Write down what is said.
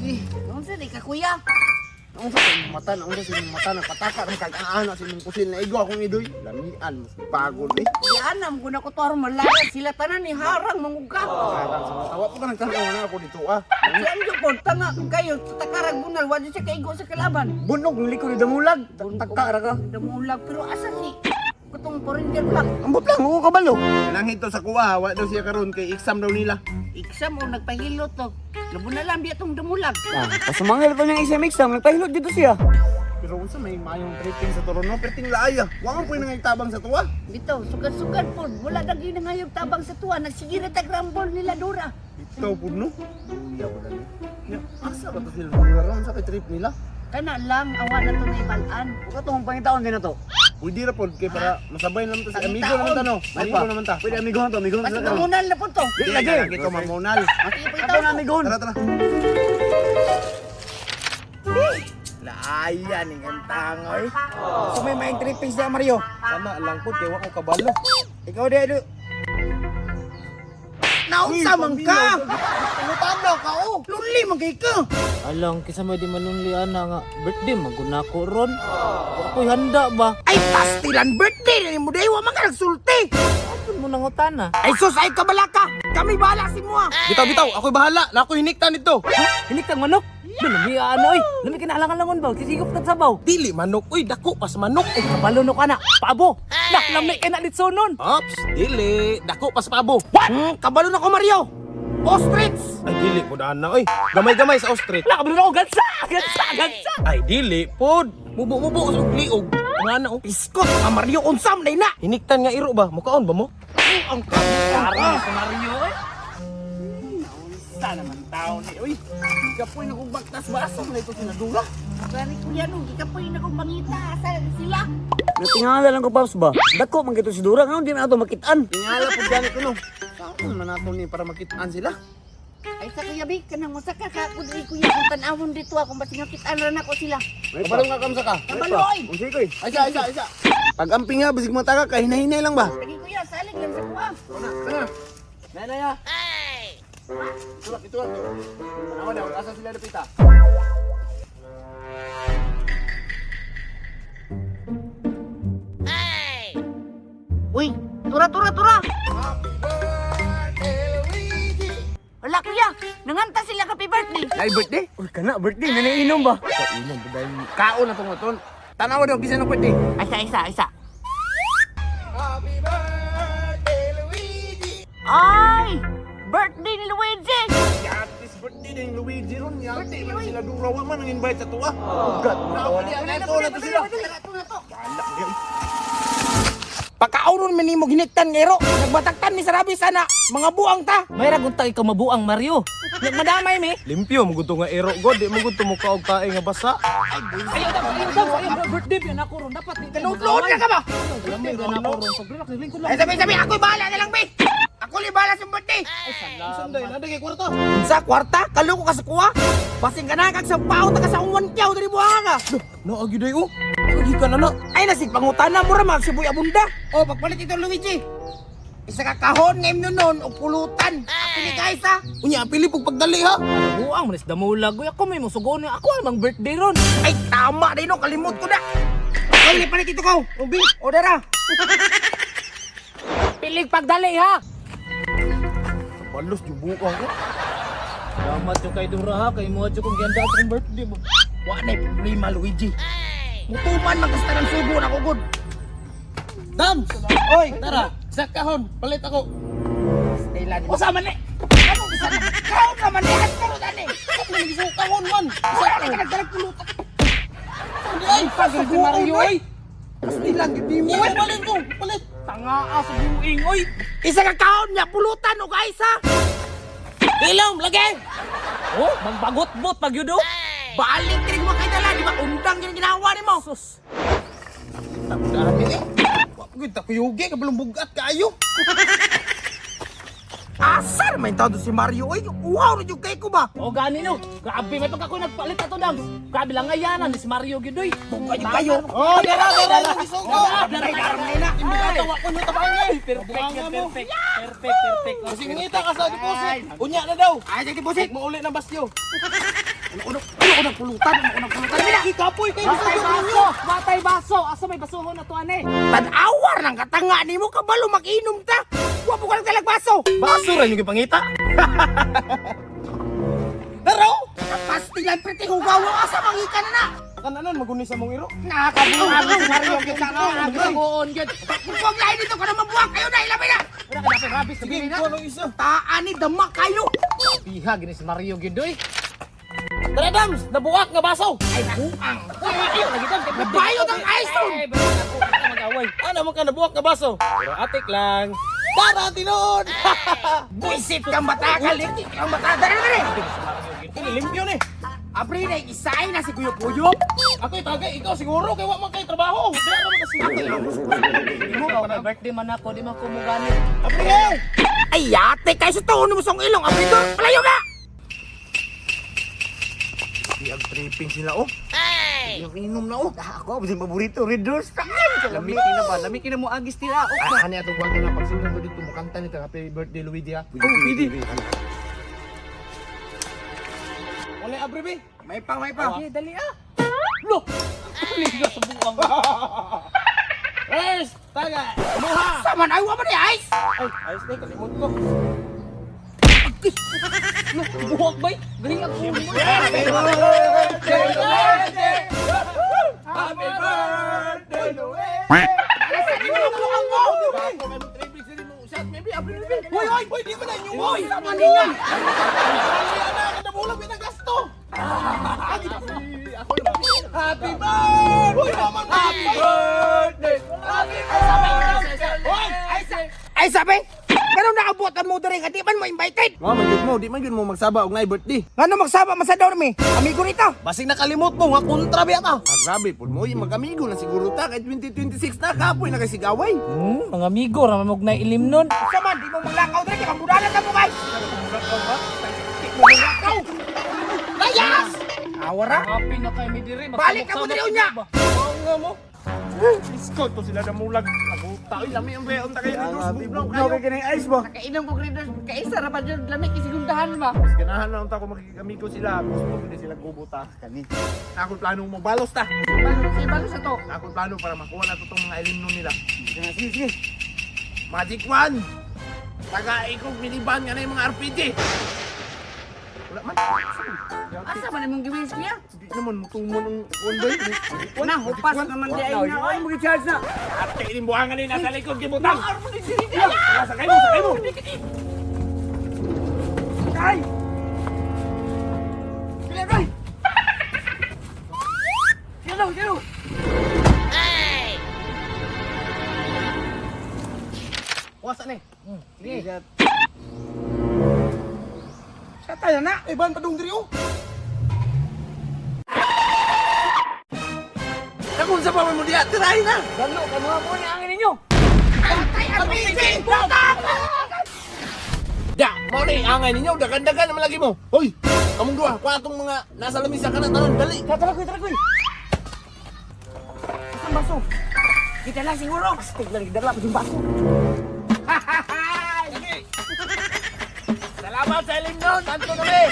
Eh, Unsa di ka, kuya? Naunsa sa imong mata, naunsa sa imong mata, nagpataka rin kag aana sa imong kusil na igo akong idoy. Lamian, mas pagod eh. Gianam ko na ko to aron malaya sila tanan ni harang manguga. Harang sa mata, wa po ka nagtanaw na ako dito ah. Si Anjo po, tanga kayo, takarag bunal, wala siya kaigo sa kalaban. Bunog ng likod ni Damulag. Tagka ra ka. Damulag, pero asa si katong Porinjer Black? Ambot lang ako kabalo. Nang hito sa kuha, wa daw siya karon kay exam daw nila. Exam o nagpahilot to. Nabunalan biya tong damulag. Ah, pasumangil pa niyang exam exam, nagpahilot dito siya. Pero unsa may mayong tripping sa Toronto, perting laaya. Wa man puy nangaitabang sa tuwa. Bitaw, sugad-sugad po. Wala na ginangayog tabang sa tuwa. Nagsige na tag-rambol nila Dora. Bitaw pud no. Luya ko dali. Nya, asa ba to sila ron sa kay trip nila? Kana lang, awa na to na ibalaan. Huwag ka tong pangitaon din na to. Pwede ra pod kay para masabay naman ta si amigo naman ta no. Amigo naman ta. Pwede amigo to, amigo Basta mamunal na po to. Di lagi. Lagi to mamonal. Sige, Ato pangitaon na to. amigon. Tara tara. Laaya ning antangoy. So may maing tripping siya Mario. Tama lang pod kay wa ko kabalo. Ikaw di do. Naunsa man ka? Pangutana ka oh. Lonely man kay ka. Alang, kisa may di malunli ana nga birthday maguna ko ron. Wa ko'y handa ba? Ay pastilan birthday ni mo day wa man ka nagsulti. Ano mo nangutana? Ay sus ay kabala ka. Kami bahala si mo. Bitaw bitaw, ako'y bahala. Na ako'y hiniktan nito. Hinik tang manok. Lami ano oy. Lami kinalangan-langon ba? Sisigop ta sabaw. Dili manok, uy dako pas manok. Ay kabalo no kana. Pabo. Nak lami kay na litsonon. Ops, dili dako pas pabo. What? Kabalo na ko Mario. Ostrich. Ay dili pud ana oy. Gamay-gamay sa ostrich. Nak kabalo na ko gansa, gansa, gansa. Ay dili pod. Mubo-mubo sa liog. Nga na oh. Iskot ka Mario unsam day na. Hiniktan nga iro ba? Mukaon ba mo? Ang ka. Sa Mario oy. Unsa naman tao ni oy. Kapoy na kong bagtas ba asa man ito sila Dura? Gani kuya no, gikapoy na kong pangita. Asa sila? Natingala lang ko Paps ba. Dako man kito si Dura ngayon di man ato makitaan. Tingala pud gani ko no. Saan man nato ni para makitaan sila? Ay sa kuya Bi, kanang masaka ka. Kudri kuya, kung tanawon dito ako, basing nakitaan ra nako sila. Kabalo nga kamsa ka. Kabalo oy! Unsa ko eh? Isa isa isa. Pag amping nga bisig mata ka kay hinahinay lang ba? Lagi kuya, salig lang sa kuha. Una, una. Nanay ah. Tulak itulak. Tanawa daw asa sila dapita. Uy, tura tura tura. Wala kuya, nanganta sila happy birthday. Ay birthday. Uy kana birthday nanay inom ba? Kainom pud dahil kaon na tong aton. Tanawa daw bisan ang birthday. Ay, isa isa isa. Happy birthday Luigi. Ay, birthday ni Luigi. Yatis birthday ni Luigi ron. Yati man sila Dura wa man ang invite sa tuwa. Ugat. Nawa di ang ito na to sila. Tara, ito na to. Pagkauron man nimo giniktan nga iro. Nagbataktan ni Sarabi sana. Mga buang ta. May ragunta ikaw mabuang Mario. Nagmadamay mi. Limpyo mo gud nga iro god, di mo gud mo kaog tae nga basa. Ayaw daw, ayaw daw, ayaw daw birthday yan ako ron. Dapat di Kanudloon na ka ba? Lami yan ako ron. Sobrang relax, lingkod lang. Ay sabi sabi ako'y bahala na lang be. Ako li bahala sa birthday. Sunday na kay kwarta. Sa kwarta, kaloko ka sa kuha. Basing ka na kag sa pao ta ka sa akong kyaw diri buha ka. No agi day oh. Agi ka na na. Ay nasig pangutana mo ra magsiboy abunda. O pagpalit ito Luigi. Isa ka kahon nga imno nun og pulutan. Apili guys ha. Unya pili pug pagdali ha. Buang man is damulag. Uy, ako may musugon ako ang birthday ron. Ay tama din no kalimot ko na. Ay palit ito ko. Ubi, order ha. Pilig pagdali ha. Balos jubukan ko. Salamat yo kay Dura ha, kay mo kong ganda akong birthday mo. Wa na problema Luigi. Mutuman man kasta ng sugo na ko gud. Dam. Oy, Tara, sa kahon, palit ako. Stella ni. Usa man ni. Ano isa na? Kahon naman ni ato dani. Ano man gisu kahon man? Isa ka nagdalag pulutan. Ay, Si Mario oy. Pasti lang gid mo. Ay, palit ko, palit. Tanga sa buing oy. Isa ka kahon niya pulutan og guys ha. Ilom lagi. Oh, magbagot-bot pag yudo. Balik diri mo kay dala di ba undang gyud ginawa nimo. Sus. Dami eh. Wa pud ta kuyugi ka balong bugat kaayo. Asar may tawon si Mario oy. Uhaw ra jud kay ko ba? O gani no. Grabe may pagka ko nagpalit ato dam. Grabe lang ngayanan ni si Mario gyud oy. Kayo kayo. Oh, dara dara isugo. Dara na. Imbitawa ko nyo tabangay. Perfect, yan, perfect. Perfect, perfect. Kasi ngita ka sa deposit. Unya na daw. Ay, sa deposit. Mauli ng basyo. Ano ano pulutan, ano pulutan. Dali na. Ikapoy kayo sa Batay baso, batay baso. Asa may basuhon na to ane? Tan-awar ng katanga nimo kabalo mag-inom ta. Wa po ka lang talag baso. Baso ra yung gipangita. Daraw. Pastilan prete hugaw asa mangika na na. Kananan maguni sa mong iro. Nakakabuang si Mario gyud na. Nagsagoon gyud. Kung lain dito ka na mabuwak kayo na ilabi na. Wala ka dapat rabis Sige, na. ko nung isa. Taan ni dama kayo. Piha gini si Mario gyud oy. Tara Dams, nabuak nga baso. Ay buang. Ayo lagi dam. Nabayot ang ice cream. Ay, basta ako ka mag-away. Ano man ka nabuak nga baso? Pero atik lang. Tara tinuod. Buisit kang bata ka, litik kang bata. Dali dali. Limpyo ni. Apre na isay na si Kuya Puyop. Ako tagay ikaw siguro kay wa man kay trabaho. Di ra man kasi. Mo ka birthday man ako, di man ko mo gani. April! Ay yate kay sa tuon mo sa ilong. Apre do, palayo na. Di ang tripping sila oh. Ay! Yung inom na oh. Ako, ang paborito, Red Doors. Lami na ba? Lami kina mo agis tira. Ah, ani atong buwan na pagsindan ko dito mukanta nito happy birthday Luigi ha. Oh, pwede. Wala abre be. May pa, may pa. Okay, dali ah. Lo. Liga sa buwang. First, taga. Muha. Saman ay wa man ni ice. Ay, ayos na kalimot ko. Lo, buwak bay. Galing ang kulo mo. Happy birthday! Happy birthday, Luigi! Alasan ni mo buang mo. Hoy, hoy! Hoy, di ba na inyo, hoy! Saman ni nga. Ay, anak, kadabulag may nagasto! Happy birthday! Hoy, naman, happy birthday! Happy birthday! Hoy! Ay sa ay sabi. Ganun nakabuot ang mo diri nga di man mo invited. Wa man gyud mo, di man gyud mo magsaba og naay birthday. Ngano magsaba man sa dorme? Amigo nito. Basig nakalimot mo, nga kontra biya ka! Ah, grabe pud mo, mag-amigo na siguro ta kahit 2026 na kapoy na kay sigaway. Mga amigo, ramon mo na ilim nun. Saman di mo maglakaw diri kay kambudanan ka mo guys. Di mo maglakaw. Layas! Awara. Happy na kay mi diri. Balik ka mo diri unya. Oo nga mo! Isko to sila namulag. Aguta oy lami ang bayon ta kayo Red Doors. Bugnaw kayo. Kay kanang ice ba? Nakainom ko Red Doors, kaisa ra pa jud lamig isigundahan ba. Mas ganahan na unta ko makikamigo sila. Gusto ko din sila gubuta. Kani. Akong plano mo balos ta. Balo, say balo sa to. Akong plano para makuha na to tong mga ilimnon nila. Sige, sige. Magic One! Taga ikog minivan nga na yung mga RPG! Wala man. Asa man imong giwis niya? Di naman mutumon ang one bay. Na hupas naman di ay na. Ay, mo charge na. Ate, inimbuhangan ni nasa likod gibutang! Sakay mo, sakay mo! Ay! Sige, ay! Sige daw, sige daw. Wasa na eh. Sige. Sa tayo na. Eh, ban padung diri oh! Nakun sa pa mo diya, tirahin na! Galo, kanuha mo ni angin ninyo. Patay ang RPG! Butang! Da, mao na yung angay ninyo, dagan-dagan naman lagi mo. Hoy, kamong duha, kuha atong mga nasa lamisa ka na tanan, dali. Tara, kuy, tara, kuy. Ang baso. Kita lang siguro. Astig lang, gidala pa yung baso. Salamat sa ilim nun, anto kami.